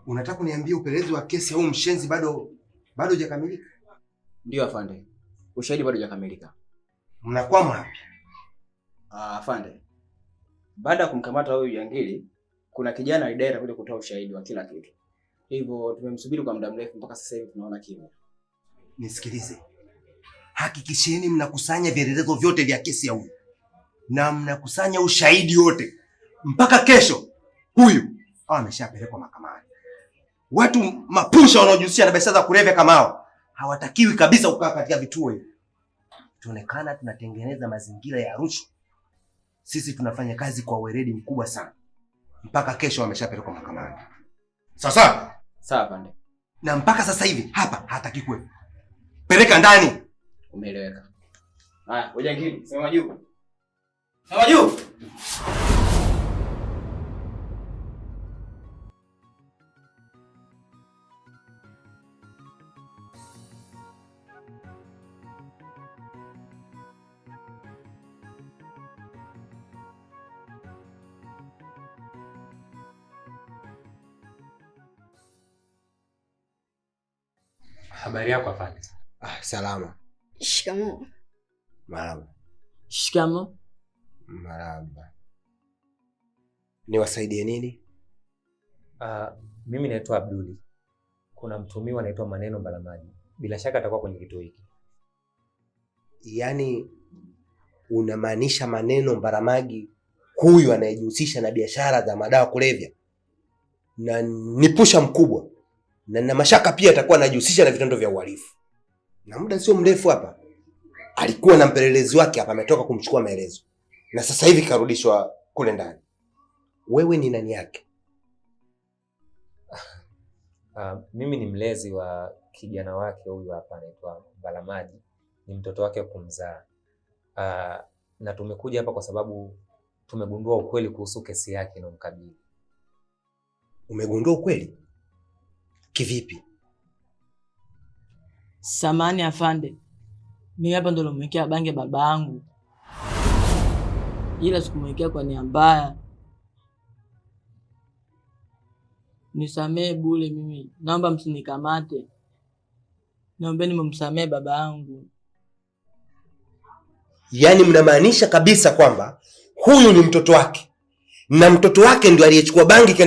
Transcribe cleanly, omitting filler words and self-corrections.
Unataka kuniambia upelelezi wa kesi au mshenzi bado hujakamilika? Ndio afande, ushahidi bado hujakamilika. Mnakwama wapi? Ah, afande, baada ya kumkamata huyu jangili, kuna kijana alidai atakuja kutoa ushahidi wa kila kitu, hivyo tumemsubiri kwa muda mrefu mpaka sasa hivi tunaona kimya. Nisikilize, hakikisheni mnakusanya vielelezo vyote vya kesi ya huyu na mnakusanya ushahidi wote mpaka kesho huyu awe ameshapelekwa mahakamani. Watu mapusha wanaojihusisha na biashara za kulevya kama hao hawatakiwi kabisa kukaa katika vituo hivi. Tuonekana tunatengeneza mazingira ya rushwa. Sisi tunafanya kazi kwa weledi mkubwa sana. Mpaka kesho wameshapelekwa mahakamani. Sawa sawa? Sawa afande. Na mpaka sasa hivi hapa hataki kuwepo. Peleka ndani. Umeeleweka. Haya, ujangili, simama juu. Simama juu. Habari yako afande? Ah, salama. Shikamoo. Marhaba. Shikamoo. Marhaba. Niwasaidie nini? Mimi naitwa Abduli. Kuna mtumiwa anaitwa Maneno Mbalamaji. Bila shaka atakuwa kwenye kituo hiki. Yaani unamaanisha Maneno Mbalamagi huyu anayejihusisha na biashara za madawa kulevya na ni pusha mkubwa na mashaka pia atakuwa anajihusisha na vitendo vya uhalifu. Na muda sio mrefu hapa alikuwa na mpelelezi wake hapa, ametoka kumchukua maelezo na sasa hivi karudishwa kule ndani. Wewe ni nani yake? Mimi ni mlezi wa kijana wake huyu hapa anaitwa Mbalamaji, ni mtoto wake kumzaa. Na tumekuja hapa kwa sababu tumegundua ukweli kuhusu kesi yake inayomkabili. Umegundua ukweli? Kivipi? Samahani afande, mimi hapa ndo nilomwekea bange baba yangu, ila sikumwekea kwa nia mbaya. Nisamee bure mimi, naomba msinikamate, naombeni mumsamee baba yangu. Yaani mnamaanisha kabisa kwamba huyu ni mtoto wake na mtoto wake ndio aliyechukua bangi kenda